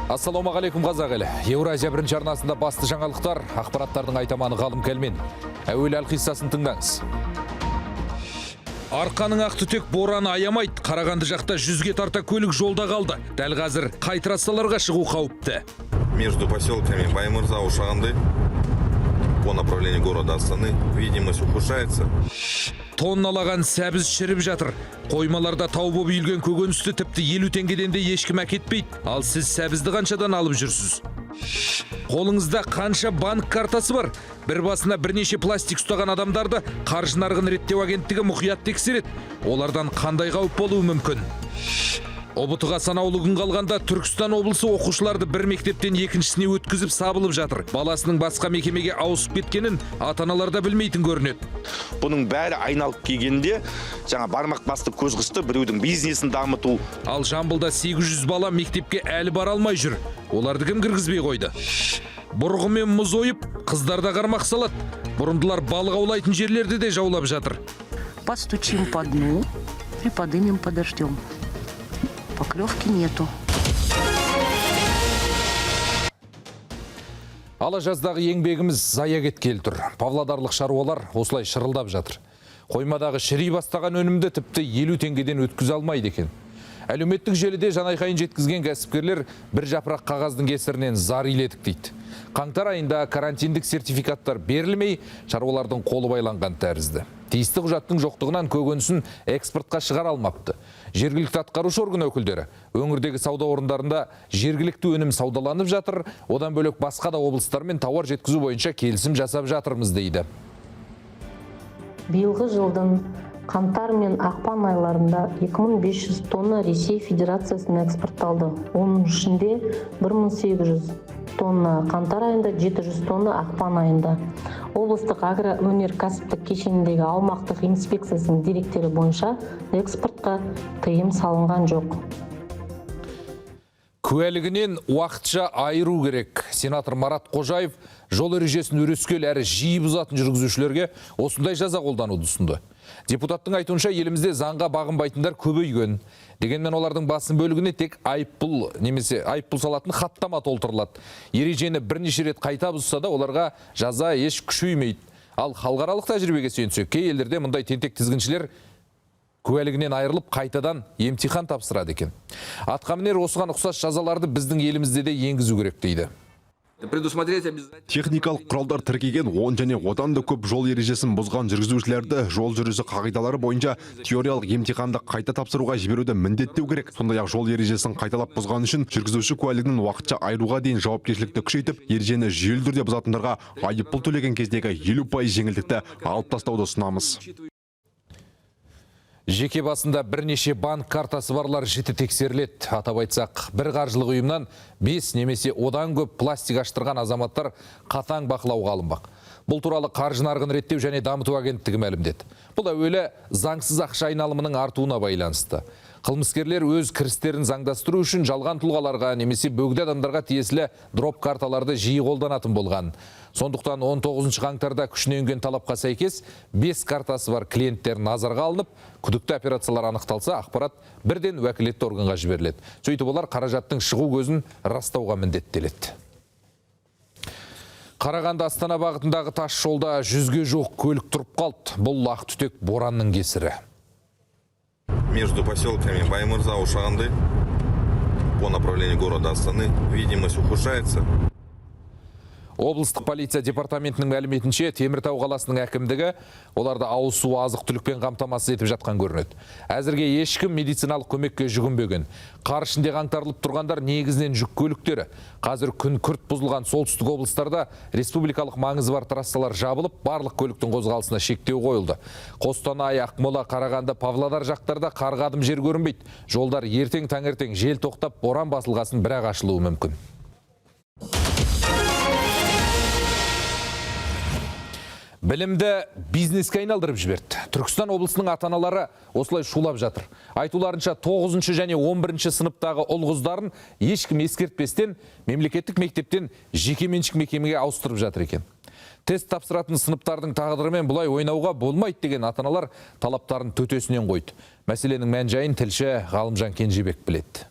Ассалаумағалейкум, қазақ елі. Еуразия бірінші арнасында басты жаңалықтар, ақпараттардың айтаманы Ғалым Кәлмен. Әуелі әлқиссасын тыңдаңыз. Арқаның ақ түтек бораны аямайды. Қарағанды жақта 100-ге тарта көлік жолда қалды. Дәл қазір қай трассаларға шығу қауіпті? Между поселками Баймырза, Ушағанды по направлению города Астаны видимость ухудшается. Тонналаған сәбіз шіріп жатыр. Қоймаларда тау боп үйілген көкөністі тіпті 50 теңгеден де ешкім әкетпейді. Ал сіз сәбізді қаншадан алып жүрсіз? Қолыңызда қанша банк картасы бар? Бір басына бірнеше пластик ұстаған адамдарды қаржы нарығын реттеу агенттігі мұқият тексереді. Олардан қандай қауіп болуы мүмкін? ҰБТ-ға санаулы күн қалғанда Түркістан облысы оқушыларды бір мектептен екіншісіне өткізіп сабылып жатыр. Баласының басқа мекемеге ауысып кеткенін ата-аналар да білмейтін көрінеді. Бұның бәрі айналып келгенде жаңа бармақ басты, көз қысты, біреудің бизнесін дамыту. Ал Жамбылда 800 бала мектепке әлі бара алмай жүр. Оларды кім кіргізбей қойды? Бұрғымен мұз ойып, қыздар да қармақ салады. Бұрымдылар балық аулайтын жерлерді де жаулап жатыр. Постучим по дну и подымем, подождем. Поклевки нету. Ала жаздағы еңбегіміз зая кеткелі тұр. Павлодарлық шаруалар осылай шырылдап жатыр. Қоймадағы шіри бастаған өнімді тіпті 50 теңгеден өткізе алмайды екен. Әлеуметтік желіде жанайқайын жеткізген кәсіпкерлер бір жапырақ қағаздың кесірінен зар иледік дейді. Қаңтар айында карантиндік сертификаттар берілмей, шаруалардың қолы байланған тәрізді. Тиісті құжаттың жоқтығынан көкөнісін экспортқа шығара алмапты. Жергілікті атқарушы орган өкілдері өңірдегі сауда орындарында жергілікті өнім саудаланып жатыр, одан бөлек басқа да облыстармен тауар жеткізу бойынша келісім жасап жатырмыз дейді. Биылғы жылдың қаңтар мен ақпан айларында 2500 тонна Ресей Федерациясына экспортталды. Оның ішінде 1800 тонна қаңтар айында, 700 тонна ақпан айында. Облыстық агроөнеркәсіптік кешеніндегі аумақтық инспекциясының деректері бойынша экспортқа тыйым салынған жоқ. Куәлігінен уақытша айыру керек. Сенатор Марат Қожаев жол ережесін өрескел әрі жиі бұзатын жүргізушілерге осындай жаза қолдануды ұсынды. Депутаттың айтуынша, елімізде заңға бағынбайтындар көбейген. Дегенмен олардың басым бөлігіне тек айыппұл немесе айыппұл салатын хаттама толтырылады. Ережені бірнеше рет қайта бұзса да, оларға жаза еш күшеймейді. Ал халықаралық тәжірибеге сүйенсек, кей елдерде мұндай тентек тізгіншілер куәлігінен айырылып, қайтадан емтихан тапсырады екен. Атқамінер осыған ұқсас жазаларды біздің елімізде де енгізу керек дейді. Предусмотреть обязательно. Техникалық құралдар тіркеген 10 және одан да көп жол ережесін бұзған жүргізушілерді жол жүрісі қағидалары бойынша теориялық емтиханды қайта тапсыруға жіберуді міндеттеу керек. Сондай-ақ жол ережесін қайталап бұзған үшін жүргізуші куәлігінен уақытша айыруға дейін жауапкершілікті күшейтіп, ережені жүйелі түрде бұзатындарға айыппұл төлеген кездегі 50% жеңілдікті алып тастауды ұсынамыз. Жеке басында бірнеше банк картасы барлар жіті тексеріледі. Атап айтсақ, бір қаржылық ұйымнан 5 немесе одан көп пластик аштырған азаматтар қатаң бақылауға алынбақ. Бұл туралы қаржы нарығын реттеу және дамыту агенттігі мәлімдеді. Бұл әуелі заңсыз ақша айналымының артуына байланысты. Қылмыскерлер өз кірістерін заңдастыру үшін жалған тұлғаларға немесе бөгде адамдарға тиесілі дроп карталарды жиі қолданатын болған. Сондықтан 19 қаңтарда күшіне енген талапқа сәйкес 5 картасы бар клиенттер назарға алынып, күдікті операциялар анықталса, ақпарат бірден уәкілетті органға жіберіледі. Сөйтіп олар қаражаттың шығу көзін растауға міндеттеледі. Қарағанды Астана бағытындағы тас жолда 100-ге жуық көлік тұрып қалды. Бұл ақ түтек боранның кесірі. Между поселками Баймырза, Ушағанды по направлению города Астаны видимость ухудшается. Облыстық полиция департаментінің мәліметінше, Теміртау қаласының әкімдігі оларды ауыз су, азық түлікпен қамтамасыз етіп жатқан көрінеді. Әзірге ешкім медициналық көмекке жүгінбеген. Қар ішінде қаңтарылып тұрғандар негізінен жүк көліктері. Қазір күн күрт бұзылған солтүстік облыстарда республикалық маңызы бар трассалар жабылып, барлық көліктің қозғалысына шектеу қойылды. Қостанай, Ақмола, Қарағанды, Павлодар жақтарда қар қадым жер көрінбейді. Жолдар ертең таңертең жел тоқтап, боран басылғасын бірақ ашылуы мүмкін. Білімді бизнеске айналдырып жіберді. Түркістан облысының ата-аналары осылай шулап жатыр. Айтуларынша, 9 және 11 сыныптағы ұл қыздарын ешкім ескертпестен мемлекеттік мектептен жекеменшік мекемеге ауыстырып жатыр екен. Тест тапсыратын сыныптардың тағдырымен бұлай ойнауға болмайды деген ата-аналар талаптарын төтесінен қойды. Мәселенің мән-жайын тілші Ғалымжан Кенжебек біледі.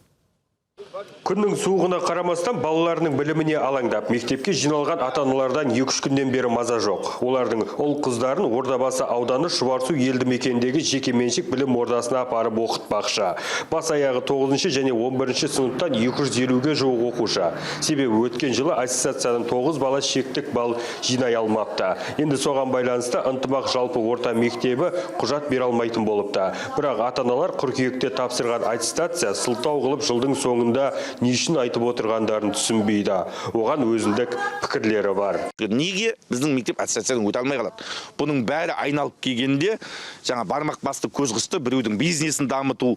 Күннің суығына қарамастан, балаларының біліміне алаңдап, мектепке жиналған ата-аналардан 2-3 күннен бері маза жоқ. Олардың ұл қыздарын Ордабасы ауданы Шұбарсу елді мекеніндегі жекеменшік білім ордасына апарып оқытпақшы. Бас аяғы 9 және 11 сыныптан 250-ге жуық оқушы. Себебі өткен жылы аттестациядан 9 бала шектік балл жинай алмапты. Енді соған байланысты Ынтымақ жалпы орта мектебі құжат бере алмайтын болыпты. Бірақ ата-аналар қыркүйекте тапсырған аттестация сылтау қылып, жылдың соңында не үшін айтып отырғандарын түсінбейді. Оған өзіндік пікірлері бар. Неге біздің мектеп аттестациядан өте алмай қалады? Бұның бәрі айналып келгенде жаңа бармақ басты, көз қысты, біреудің бизнесін дамыту.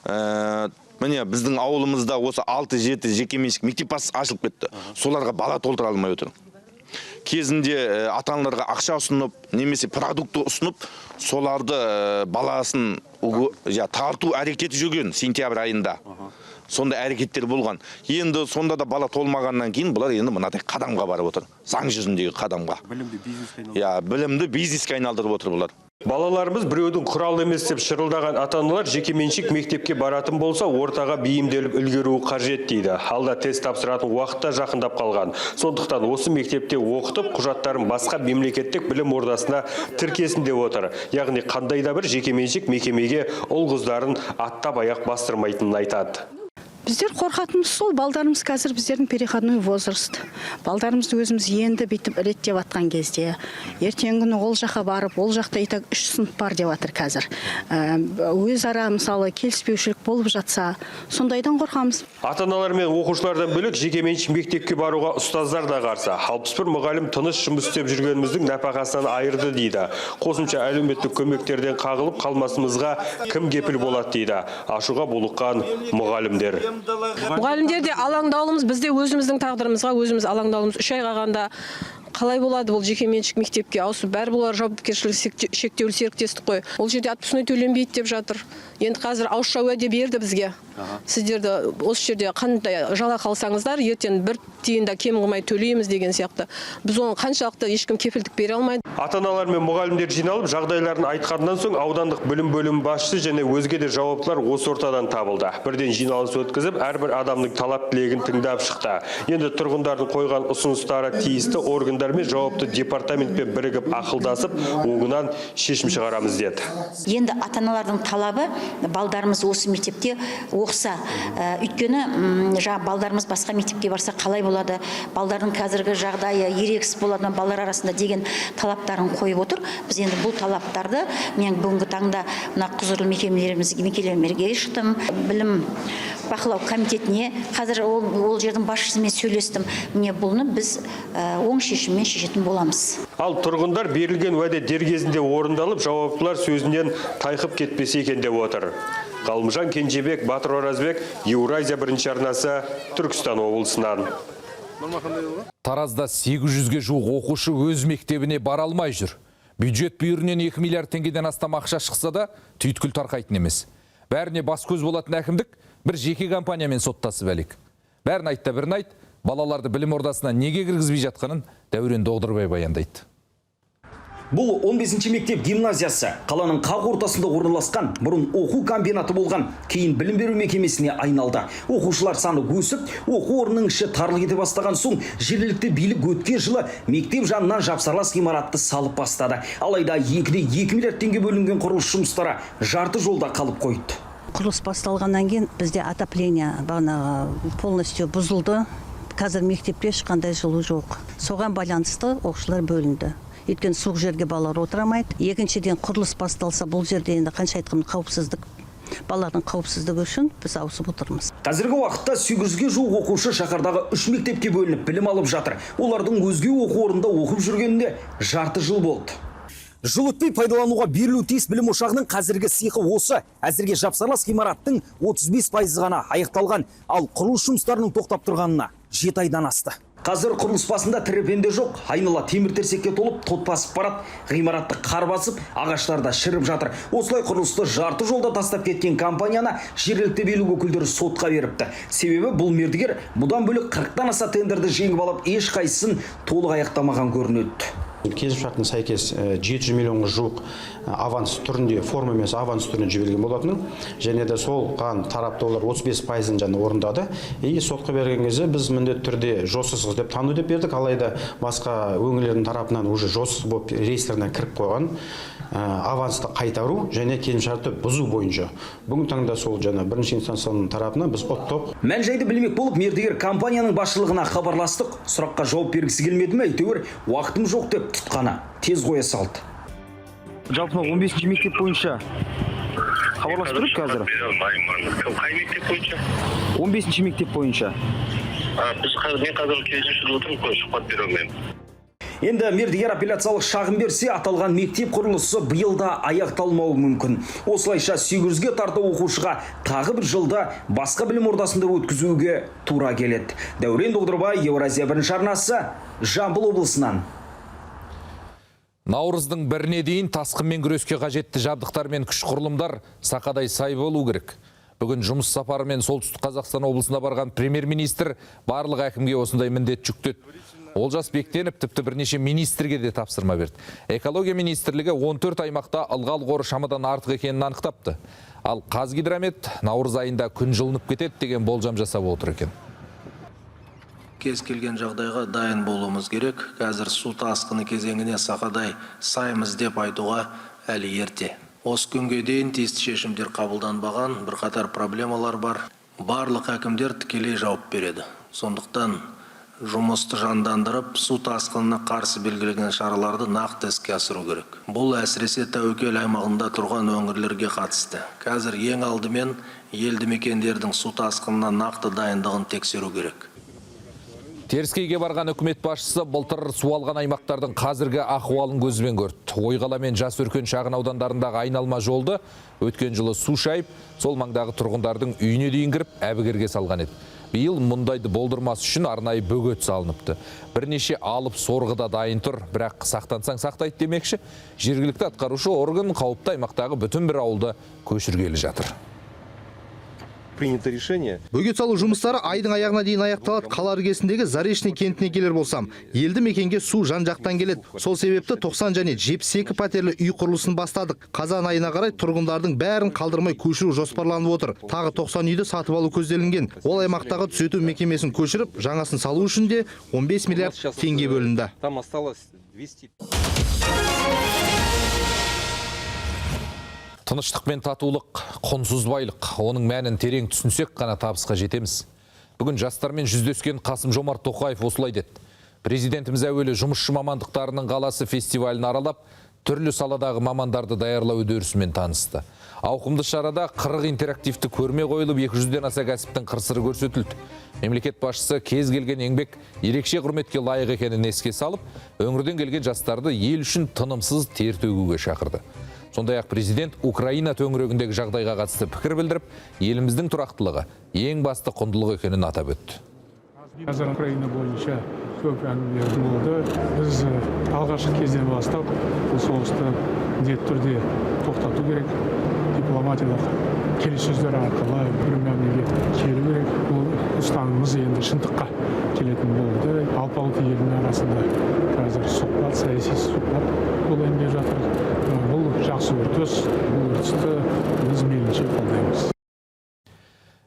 Міне, біздің ауылымызда осы 6-7 жекеменшік мектеп ашылып кетті. Соларға бала толтыра алмай отыр. Кезінде ата-аналарға ақша ұсынып немесе продукты ұсынып, соларды баласын тарту әрекеті жүрген сентябрь айында. Сондай әрекеттер болған. Енді сонда да бала толмағаннан кейін бұлар енді мынадай қадамға барып отыр. Заң жүзіндегі қадамға. Білімді бизнеске айналдырып. Иә, білімді бизнеске айналдырып отыр бұлар. Балаларымыз біреудің құралы емес деп шырылдаған ата-аналар жекеменшік мектепке баратын болса, ортаға бейімделіп үлгеруі қажет дейді. Алда тест тапсыратын уақыт та жақындап қалған. Сондықтан осы мектепте оқытып, құжаттарын басқа мемлекеттік білім ордасына тіркесін деп отыр. Яғни қандай да бір жекеменшік мекемеге ұл қыздарын аттап аяқ бастырмайтынын айтады. Біздер қорқатынымыз сол, балдарымыз қазір біздердің переходной возраст. Балдарымызды өзіміз енді бүйтіп реттеп атқан кезде, ертеңгі күні ол жаққа барып, ол жақта и так 3 сынып бар деп жатыр қазір. Өзара мысалы келіспеушілік болып жатса, сондайдан қорқамыз. Ата-аналар мен оқушылардан бөлек жекеменшік мектепке баруға ұстаздар да қарсы. 61 мұғалім тыныш жұмыс істеп жүргеніміздің нәпақасынан айырды дейді. Қосымша әлеуметтік көмектерден қағылып қалмасымызға кім кепіл болады дейді. Ашуға булыққан мұғалімдер. Мұғалімдер де алаңдаулымыз, біз де өзіміздің тағдырымызға өзіміз алаңдаулымыз. 3 ай қалғанда қалай болады бұл жекеменшік мектепке ауысып, бәрі бұлар жауапкершілігі шектеулі серіктестік қой. Ол жерде отпускной төленбейді деп жатыр. Енді қазір ауызша уәде берді бізге. Сіздерді осы жерде қандай жалақы алсаңыздар, ертең бір тиын да кем қылмай төлейміз деген сияқты. Біз оны қаншалықты ешкім кепілдік бере алмайды. Ата-аналар мен мұғалімдер жиналып, жағдайларын айтқаннан соң аудандық білім бөлімі басшысы және өзге де жауаптылар осы ортадан табылды. Бірден жиналыс өткізіп, әрбір адамның талап тілегін тыңдап шықты. Енді тұрғындардың қойған ұсыныстары тиісті органдар мен жауапты департаментпен бірігіп ақылдасып, оңынан шешім шығарамыз деді. Енді ата-аналардың талабы балдарымыз осы мектепте оқыса, өйткені жаңа балдарымыз басқа мектепке барса қалай болады, балдардың қазіргі жағдайы ерегіс болады ма балалар арасында деген талаптарын қойып отыр. Біз енді бұл талаптарды мен бүгінгі таңда мына құзырлы мекемелерге шықтым, білім бақылау комитетіне, қазір ол жердің басшысымен сөйлестім. Міне бұны біз оң шешіммен шешетін боламыз. Ал тұрғындар берілген уәде дер кезінде орындалып, жауаптылар сөзінен тайқып кетпесе екен деп отыр. Ғалымжан Кенжебек, Батыр Оразбек, Еуразия бірінші арнасы, Түркістан облысынан. Таразда 800-ге жуық оқушы өз мектебіне бара алмай жүр. Бюджет бүйірінен 2 миллиард теңгеден астам ақша шықса да, түйткіл тарқайтын емес. Бәріне бас көз болатын әкімдік бір жеке компаниямен соттасып әлек. Бәрін айт та бірін айт, балаларды білім ордасына неге кіргізбей жатқанын Дәурен Доғдырбай баяндайды. Бұл 15-ші мектеп гимназиясы. Қаланың қақ ортасында орналасқан, бұрын оқу комбинаты болған, кейін білім беру мекемесіне айналды. Оқушылар саны өсіп, оқу орнының іші тарлық ете бастаған соң, жергілікті билік өткен жылы мектеп жанынан жапсарлас ғимаратты салып бастады. Алайда 2,2 миллиард теңге бөлінген құрылыс жұмыстары жарты жолда қалып қойды. Құрылыс басталғаннан кейін бізде отопление бағанағы полностью бұзылды. Қазір мектепте ешқандай жылу жоқ. Соған байланысты оқушылар бөлінді. Өйткені суық жерге балалар отырамайды. Екіншіден, құрылыс басталса, бұл жерде енді қанша айтқанмен қауіпсіздік, балалардың қауіпсіздігі үшін біз ауысып отырмыз. Қазіргі уақытта 800-ге жуық оқушы шаһардағы 3 мектепке бөлініп білім алып жатыр. Олардың өзге оқу орнында оқып жүргеніне жарты жыл болды. Жыл өтпей пайдалануға берілу тиіс білім ошағының қазіргі сиқы осы. Әзірге жапсарлас ғимараттың 35% ғана аяқталған, ал құрылыс жұмыстарының тоқтап тұрғанына 7 айдан асты. Қазір құрылыс басында тірі пенде жоқ, айнала темір терсекке толып, тот басып барады, ғимаратты қар басып, ағаштар да шіріп жатыр. Осылай құрылысты жарты жолда тастап кеткен компанияны жергілікті билік өкілдері сотқа беріпті. Себебі бұл мердігер бұдан бөлек 40-тан аса тендерді жеңіп алып, ешқайсысын толық аяқтамаған көрінеді. Келісімшартына сәйкес 700 миллионға жуық аванс түрінде, форма емес аванс түрінде жіберілген болатын. Және де солған тарапты олар 35%-ын жаңа орындады. И сотқа берген кезде біз міндетті түрде жосықсыз деп тану деп бердік. Алайда басқа өңірлердің тарапынан уже жосықсыз болып реестріне кіріп қойған авансты қайтару және келісімшартты бұзу бойынша. Бүгінгі таңда сол жаңа бірінші инстанцияның тарапынан біз ұттық. Мән-жайды білмек болып мердігер компанияның басшылығына хабарластық. Сұраққа жауап бергісі келмеді ме, әйтеуір уақытым жоқ деп тұтқаны тез қоя салды. Жалпы 15-ші мектеп бойынша хабарласып тұрып қазір. Қай мектеп бойынша? 15-ші мектеп бойынша. Біз қазір, мен қазір келісім отырмын қой, сұхбат бере алмаймын. Енді мердігер апелляциялық шағым берсе, аталған мектеп құрылысы биыл да аяқталмауы мүмкін. Осылайша 800-ге тарта оқушыға тағы бір жылда басқа білім ордасында өткізуге тура келеді. Дәурен Доғдырбай, Еуразия бірінші арнасы, Жамбыл облысынан. Наурыздың біріне дейін тасқынмен күреске қажетті жабдықтар мен күш құрылымдар сақадай сай болу керек. Бүгін жұмыс сапарымен Солтүстік Қазақстан облысына барған премьер-министр барлық әкімге осындай міндет жүктеді. Олжас Бектенов тіпті бірнеше министрге де тапсырма берді. Экология министрлігі 14 аймақта ылғал қоры шамадан артық екенін анықтапты. Ал Қазгидромет наурыз айында күн жылынып кетеді деген болжам жасап отыр екен. Кез келген жағдайға дайын болуымыз керек. Қазір су тасқыны кезеңіне сақадай саймыз деп айтуға әлі ерте. Осы күнге дейін тиісті шешімдер қабылданбаған, бірқатар проблемалар бар. Барлық әкімдер тікелей жауап береді. Сондықтан жұмысты жандандырып, су тасқынына қарсы белгіленген шараларды нақты іске асыру керек. Бұл әсіресе тәуекел аймағында тұрған өңірлерге қатысты. Қазір ең алдымен елді мекендердің су тасқынына нақты дайындығын тексеру керек. Теріскейге барған үкімет басшысы былтыр су алған аймақтардың қазіргі ахуалын көзбен көрді. Ойқала мен Жас Өркен шағын аудандарындағы айналма жолды өткен жылы су шайып, сол маңдағы тұрғындардың үйіне дейін кіріп әбігерге салған еді. Биыл мұндайды болдырмас үшін арнайы бөгет салыныпты. Бірнеше алып сорғы да дайын тұр, бірақ сақтансаң сақтайды демекші, жергілікті атқарушы орган қауіпті аймақтағы бүтін бір ауылды көшіргелі жатыр. Принято решение. Бөгет салу жұмыстары айдың аяғына дейін аяқталады. Қала іргесіндегі Заречный кентіне келер болсам, елді мекенге су жан-жақтан келеді. Сол себепті 90 және 72 пәтерлі үй құрылысын бастадық. Қазан айына қарай тұрғындардың бәрін қалдырмай көшіру жоспарланып отыр. Тағы 90 үйді сатып алу көзделінген. Ол аймақтағы түзету мекемесін көшіріп, жаңасын салу үшін де 15 миллиард теңге бөлінді. Там осталось 200. Тыныштық пен татулық, құнсыз байлық. Оның мәнін терең түсінсек қана табысқа жетеміз. Бүгін жастармен жүздескен Қасым-Жомарт Тоқаев осылай деді. Президентіміз әуелі жұмысшы мамандықтарының қаласы фестивалін аралап, түрлі саладағы мамандарды даярлау үдерісімен танысты. Ауқымды шарада 40 интерактивті көрме қойылып, 200-ден аса кәсіптің қыр-сыры көрсетілді. Мемлекет басшысы кез келген еңбек ерекше құрметке лайық екенін еске салып, өңірден келген жастарды ел үшін тынымсыз тер төгуге шақырды. Сондай-ақ президент Украина төңірегіндегі жағдайға қатысты пікір білдіріп, еліміздің тұрақтылығы ең басты құндылық екенін атап өтті. Қазір Украина бойынша көп әңгімелер болды. Біз алғашқы кезден бастап бұл соғысты міндетті түрде тоқтату керек. Дипломатиялық келіссөздер арқылы бір мәмілеге келу керек. Бұл ұстанымымыз енді шындыққа келетін болды. Алпауыт елдің арасында қазір сұхбат, саяси сұхбат болайын деп жатыр. Бұл жақсы үрдіс, бұл үрдісті біз мейлінше қолдаймыз.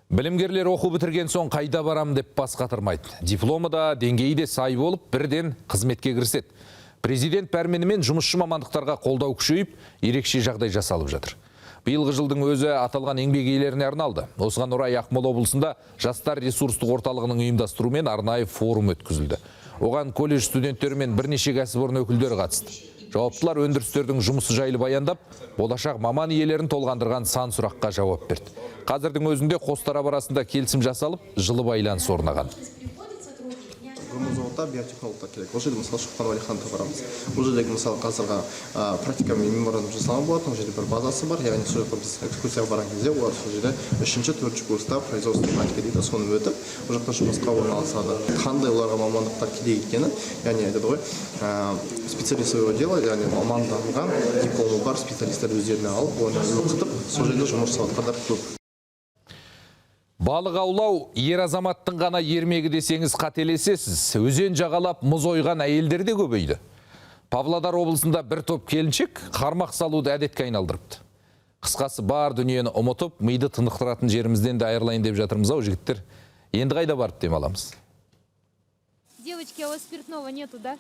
Білімгерлер оқу бітірген соң қайда барам деп бас қатырмайды. Дипломы да, деңгейі де сай болып, бірден қызметке кіріседі. Президент пәрменімен жұмысшы мамандықтарға қолдау күшейіп, ерекше жағдай жасалып жатыр. Биылғы жылдың өзі аталған еңбек иелеріне арналды. Осыған орай Ақмола облысында жастар ресурстық орталығының ұйымдастыруымен арнайы форум өткізілді. Оған колледж студенттері мен бірнеше кәсіпорын өкілдері қатысты. Жауаптылар өндірістердің жұмысы жайлы баяндап, болашақ маман иелерін толғандырған сан сұраққа жауап берді. Қазірдің өзінде қос тарап арасында келісім жасалып, жылы байланыс орнаған. Зауытта биотехнологтар керек. Ол жерде мысалы Шоқан Уәлихановты барамыз. Ол жердегі мысалы қазіргі практика мен меморандум жасалған болатын. Ол жерде бір базасы бар. Яғни сол жақта біз экскурсияға барған кезде олар сол жерде 3-ші, 4-ші курста производственный практика дейді, соны өтіп, ол жақта жұмысқа орналасады. Қандай оларға мамандықтар керек екені, яғни айтады ғой, специалист своего дела, яғни маманданған дипломы бар специалисттер өздеріне алып, оны оқытып, сол жерде жұмыс жасаватқандар көп. Балық аулау ер азаматтың ғана ермегі десеңіз қателесесіз. Өзен жағалап мұз ойған әйелдер де көбейді. Павлодар облысында бір топ келіншек қармақ салуды әдетке айналдырыпты. Қысқасы, бар дүниені ұмытып, миды тынықтыратын жерімізден де айырылайын деп жатырмыз ау, жігіттер. Енді қайда барып демаламыз? Девочки, а у вас спиртного нету, да?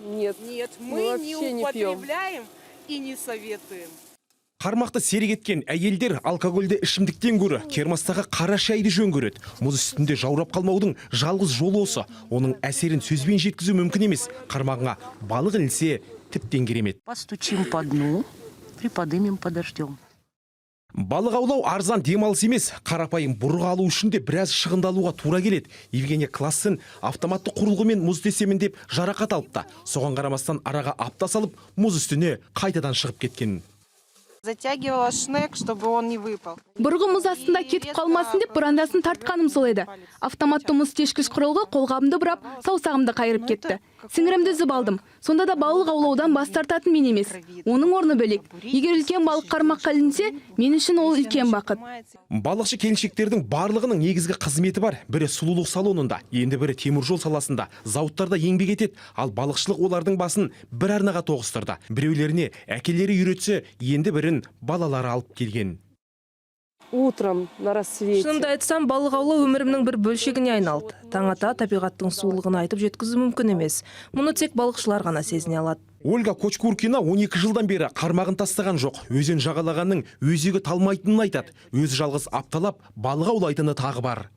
Нет. Нет, мы не вообще не пьем. употребляем и не советуем. Қармақты серік еткен әйелдер алкогольді ішімдіктен гөрі термостағы қара шайды жөн көреді. Мұз үстінде жаурап қалмаудың жалғыз жолы осы. Оның әсерін сөзбен жеткізу мүмкін емес. Қармағыңа балық ілінсе, тіптен керемет. Постучим по дну, приподымем, подождем. Балық аулау арзан демалыс емес. Қарапайым бұрғы алу үшін де біраз шығындалуға тура келеді. Евгения Классен автоматты құрылғымен мұз тесемін деп жарақат алыпты. Соған қарамастан араға апта салып, мұз үстіне қайтадан шығып кеткен. Затягивала шнек, чтобы он не выпал. Бұрғы мұз астында кетіп қалмасын деп бұрандасын тартқаным сол еді. Автоматты мұз тешкіш құрылғы қолғабымды бұрап, саусағымды қайырып кетті. Сіңірімді үзіп алдым. Сонда да балық аулаудан бас тартатын мен емес. Оның орны бөлек. Егер үлкен балық қармаққа ілінсе, мен үшін ол үлкен бақыт. Балықшы келіншектердің барлығының негізгі қызметі бар. Бірі сұлулық салонында, енді бірі теміржол саласында, зауыттарда еңбек етеді. Ал балықшылық олардың басын бір арнаға тоғыстырды. Біреулеріне әкелері үйретсе, енді бірін балалары алып келген. Утром на рассвете. Шынымды айтсам, балық аулау өмірімнің бір бөлшегіне айналды. Таң ата табиғаттың сұлулығын айтып жеткізу мүмкін емес. Мұны тек балықшылар ғана сезіне алады. Ольга Кочкуркина 12 жылдан бері қармағын тастаған жоқ. Өзен жағалағанның өзегі талмайтынын айтады. Өзі жалғыз апталап балық аулайтыны тағы бар.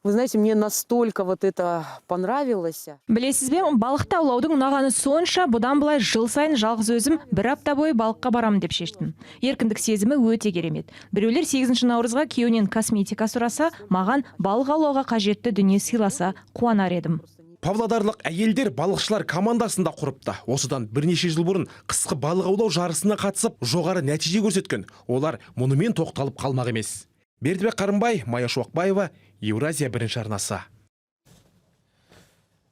Вы знаете, мне настолько вот это понравилось. Білесіз бе, балықты аулаудың ұнағаны сонша, бұдан былай жыл сайын жалғыз өзім бір апта бойы балыққа барамын деп шештім. Еркіндік сезімі өте керемет. Біреулер 8 наурызға күйеуінен косметика сұраса, маған балық аулауға қажетті дүние сыйласа, қуанар едім. Павлодарлық әйелдер балықшылар командасын да құрыпты. Осыдан бірнеше жыл бұрын қысқы балық аулау жарысына қатысып, жоғары нәтиже көрсеткен. Олар мұнымен тоқталып қалмақ емес. Бердібек Қарымбай, Мая Шуақбаева, Еуразия бірінші арнасы.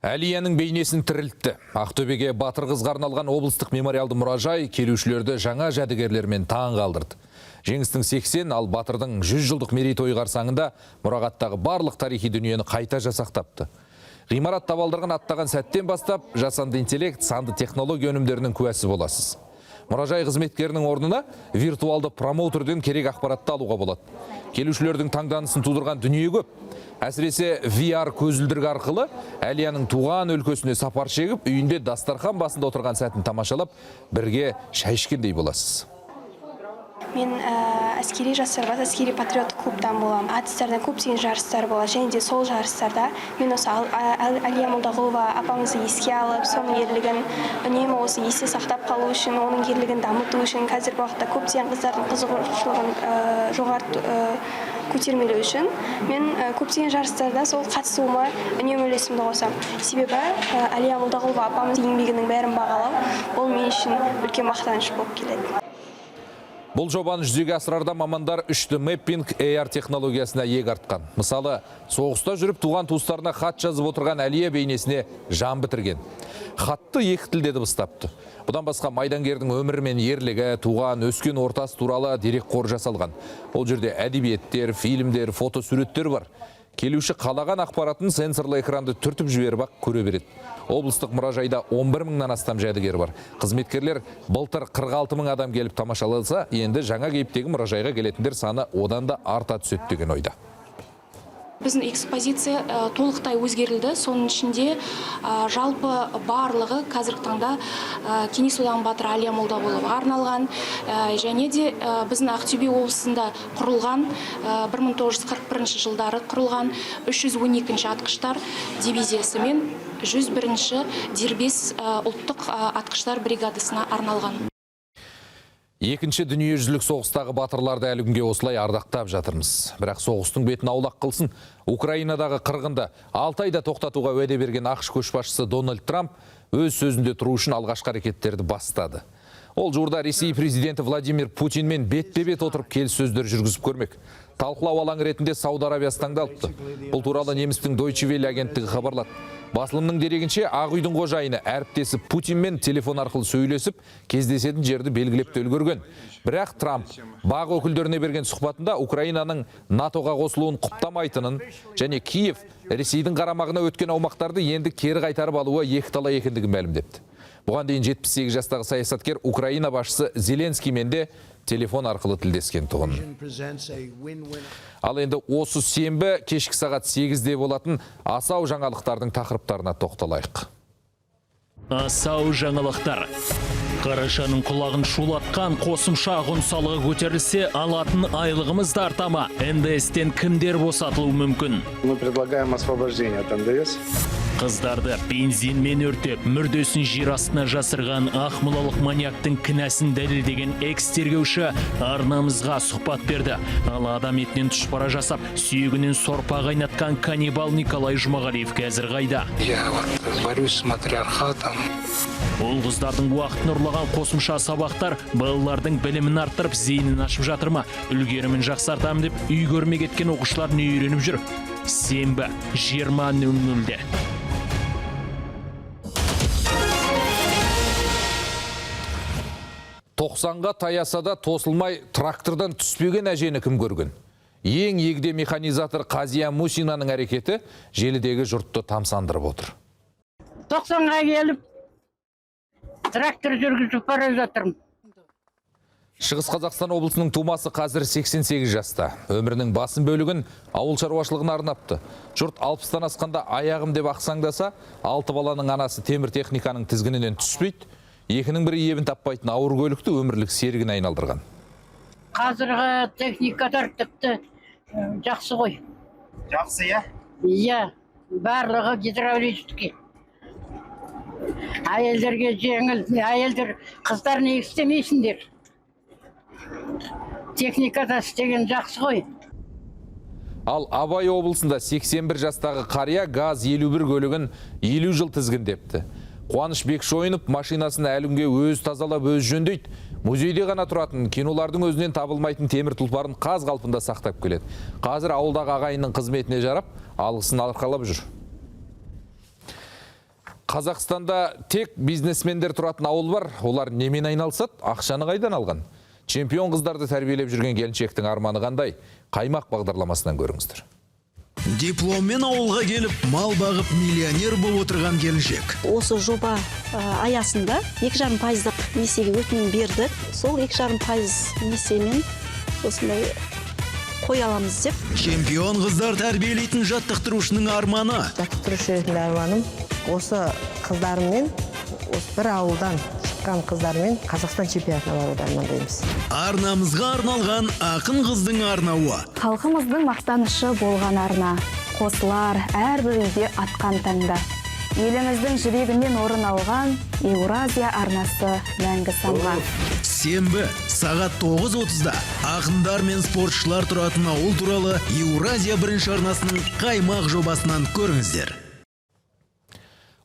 Әлияның бейнесін тірілтті. Ақтөбеге батыр қызға арналған облыстық мемориалды мұражай келушілерді жаңа жәдігерлермен таң қалдырды. Жеңістің 80, ал батырдың 100 жылдық мерейтойы қарсаңында мұрағаттағы барлық тарихи дүниені қайта жасақтапты. Ғимарат табалдырығын аттаған сәттен бастап жасанды интеллект, санды технология өнімдерінің куәсі боласыз. Мұражай қызметкерінің орнына виртуалды промоутерден керек ақпаратты алуға болады. Келушілердің таңданысын тудырған дүние көп. Әсіресе VR көзілдірік арқылы Әлияның туған өлкесіне сапар шегіп, үйінде дастархан басында отырған сәтін тамашалап, бірге шай ішкендей боласыз. Мен әскери жастар әскери патриоттық клубтан боламын. Атыстардан көптеген жарыстар болады және де сол жарыстарда мен осы Әлия Молдағұлова апамызды еске алып, соның ерлігін үнемі осы есте сақтап қалу үшін, оның ерлігін дамыту үшін, қазіргі уақытта көптеген қыздардың қызығушылығын жоғары көтермелеу үшін мен көптеген жарыстарда сол қатысуыма үнемі үлесімді қосамын. Себебі Әлия Молдағұлова апамыз еңбегінің бәрін бағалау ол мен үшін үлкен мақтаныш болып келеді. Бұл жобаны жүзеге асырарда мамандар 3D мэппинг AR технологиясына иек артқан. Мысалы, соғыста жүріп туған туыстарына хат жазып отырған Әлия бейнесіне жан бітірген. Хатты екі тілде дыбыстапты. Бұдан басқа майдангердің өмірі мен ерлігі, туған, өскен ортасы туралы дерекқор жасалған. Ол жерде әдебиеттер, фильмдер, фотосуреттер бар. Келуші қалаған ақпаратын сенсорлы экранды түртіп жіберіп ақ көре береді. Облыстық мұражайда 11 мыңнан астам жәдігер бар. Қызметкерлер былтыр 46 мың адам келіп тамашаласа, енді жаңа кейіптегі мұражайға келетіндер саны одан да арта түседі деген ойда. Біздің экспозиция толықтай өзгерілді. Соның ішінде жалпы барлығы қазіргі таңда Кеңес Одағының батыры Әлия Молдағұловаға арналған, және де біздің Ақтөбе облысында құрылған 1941 жылдары құрылған 312 атқыштар дивизиясы мен 101 дербес ұлттық атқыштар бригадасына арналған. Екінші дүниежүзілік соғыстағы батырларды әлі күнге осылай ардақтап жатырмыз. Бірақ соғыстың бетін аулақ қылсын. Украинадағы қырғынды 6 айда тоқтатуға уәде берген АҚШ көшбасшысы Дональд Трамп өз сөзінде тұру үшін алғашқы әрекеттерді бастады. Ол жуырда Ресей президенті Владимир Путинмен бетпе-бет отырып келіссөздер жүргізіп көрмек. Талқылау алаңы ретінде Сауд Арабиясы таңдалыпты. Бұл туралы немістің Deutsche Welle агенттігі хабарлады. Басылымның дерегінше, Ақ үйдің қожайыны әріптесі Путинмен телефон арқылы сөйлесіп, кездесетін жерді белгілеп те үлгерген. Бірақ Трамп бақ өкілдеріне берген сұхбатында Украинаның НАТО-ға қосылуын құптамайтынын және Киев Ресейдің қарамағына өткен аумақтарды енді кері қайтарып алуы екіталай екендігін мәлімдепті. Бұған дейін 78 жастағы саясаткер Украина басшысы Зеленскиймен де телефон арқылы тілдескен тұғын. Ал енді осы сенбі кешкі сағат 8-де болатын асау жаңалықтардың тақырыптарына тоқталайық. Асау жаңалықтар. Қарашаның құлағын шулатқан қосымша құн салығы көтерілсе, алатын айлығымыз да арта ма? НДС-тен кімдер босатылуы мүмкін? Мы предлагаем освобождение от НДС. Қыздарды бензинмен өртеп, мүрдесін жер астына жасырған ақмолалық маньяктың кінәсін дәлелдеген экс-тергеуші арнамызға сұхбат берді. Ал адам етінен тұшпара жасап, сүйегінен сорпа қайнатқан каннибал Николай Жұмағалиев қазір қайда? Я вот борюсь с матриархатом. Ол қыздардың уақытын ұрлаған қосымша сабақтар балалардың білімін арттырып, зейінін ашып жатыр ма? Үлгерімін жақсартамын деп үй көрмей кеткен оқушылар не үйреніп жүр? Сенбі 20:00-де. 90-ға таяса да тосылмай трактордан түспеген әжені кім көрген? Ең егде механизатор Қазия Мусинаның әрекеті желідегі жұртты тамсандырып отыр. 90-ға келіп трактор жүргізіп бара жатырмын. Шығыс Қазақстан облысының тумасы қазір 88 жаста. Өмірінің басым бөлігін ауыл шаруашылығына арнапты. Жұрт 60-тан асқанда аяғым деп ақсаңдаса, 6 баланың анасы темір техниканың тізгінінен түспейді. Екінің бірі ебін таппайтын ауыр көлікті өмірлік серігіне айналдырған. Қазіргі техникалар тіпті жақсы ғой. Жақсы, иә? Иә, барлығы гидравлический. Әйелдерге жеңіл, әйелдер, қыздар не істемейсіңдер. Техникада істеген жақсы ғой. Ал Абай облысында 81 жастағы қария ГАЗ 51 көлігін 50 жыл тізгіндепті. Қуаныш Бекшойынов машинасын әлі күнге өз тазалап, өз жөндейді. Музейде ғана тұратын, кинолардың өзінен табылмайтын темір тұлпарын қаз қалпында сақтап келеді. Қазір ауылдағы ағайынның қызметіне жарап, алғысын арқалап жүр. Қазақстанда тек бизнесмендер тұратын ауыл бар. Олар немен айналысады, ақшаны қайдан алған? Чемпион қыздарды тәрбиелеп жүрген келіншектің арманы қандай? Қаймақ бағдарламасынан көріңіздер. Дипломмен ауылға келіп, мал бағып, миллионер болып отырған келіншек. Осы жоба аясында 2,5%-лық несиеге өтінім бердік. Сол 2,5% несиемен осындай қой аламыз деп. Чемпион қыздар тәрбиелейтін жаттықтырушының арманы. Жаттықтырушы ретінде арманым осы қыздарыммен, осы бір ауылдан шыққан қыздармен Қазақстан чемпионатына баруды армандаймыз. Арнамызға арналған ақын қыздың арнауы. Халқымыздың мақтанышы болған арна. Қосылар әрбір үйде атқан таңда. Еліміздің жүрегінен орын алған Еуразия арнасы мәңгі самға. Сенбі сағат 9:30-да ақындар мен спортшылар тұратын ауыл туралы Еуразия бірінші арнасының Қаймақ жобасынан көріңіздер.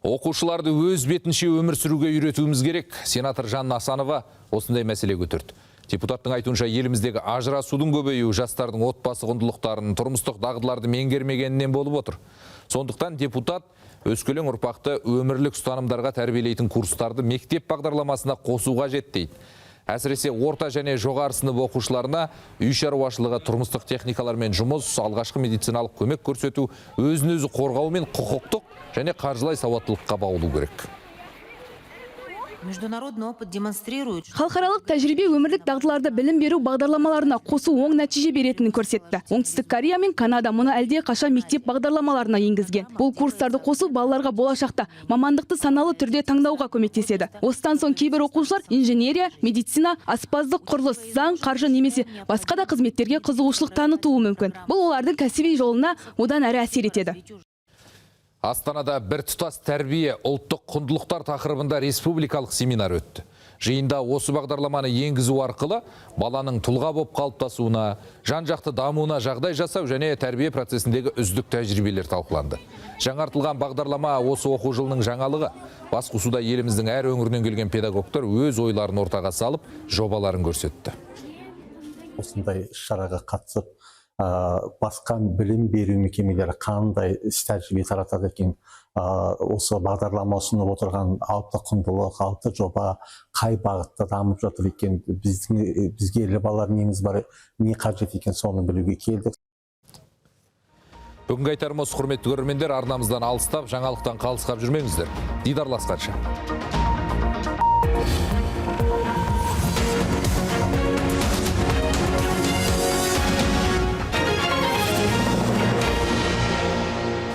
Оқушыларды өз бетінше өмір сүруге үйретуіміз керек. Сенатор Жанна Асанова осындай мәселе көтерді. Депутаттың айтуынша, еліміздегі ажырасудың көбеюі жастардың отбасы құндылықтарын, тұрмыстық дағдыларды меңгермегенінен болып отыр. Сондықтан депутат өскелең ұрпақты өмірлік ұстанымдарға тәрбиелейтін курстарды мектеп бағдарламасына қосу қажет дейді. Әсіресе орта және жоғары сынып оқушыларына үй шаруашылығы, тұрмыстық техникалармен жұмыс, алғашқы медициналық көмек көрсету, өзін өзі қорғау мен құқықтық және қаржылай сауаттылыққа баулу керек. Международный опыт демонстрирует, Халықаралық тәжірибе өмірлік дағдыларды білім беру бағдарламаларына қосу оң нәтиже беретінін көрсетті. Оңтүстік Корея мен Канада мұны әлде қашан мектеп бағдарламаларына енгізген. Бұл курстарды қосу балаларға болашақта мамандықты саналы түрде таңдауға көмектеседі. Осыдан соң кейбір оқушылар инженерия, медицина, аспаздық, құрылыс, заң, қаржы немесе басқа да қызметтерге қызығушылық танытуы мүмкін. Бұл олардың кәсіби жолына одан әрі әсер етеді. Астанада бір тұтас тәрбие, ұлттық құндылықтар тақырыбында республикалық семинар өтті. Жиында осы бағдарламаны енгізу арқылы баланың тұлға болып қалыптасуына, жан-жақты дамуына жағдай жасау және тәрбие процесіндегі үздік тәжірибелер талқыланды. Жаңартылған бағдарлама осы оқу жылының жаңалығы. Басқосуда еліміздің әр өңірінен келген педагогтар өз ойларын ортаға салып, жобаларын көрсетті. Осындай іс-шараға қатысып, басқа білім беру мекемелері қандай іс тәжірибе таратады екен, осы бағдарлама ұсынып отырған 6 құндылық, 6 жоба қай бағытта дамып жатыр екен, бізге іліп алар неміз бар, не қажет екен, соны білуге келдік. Бүгінгі айтарымыз, құрметті көрермендер, арнамыздан алыстап, жаңалықтан қалыс қалып жүрмеңіздер. Дидарласқанша.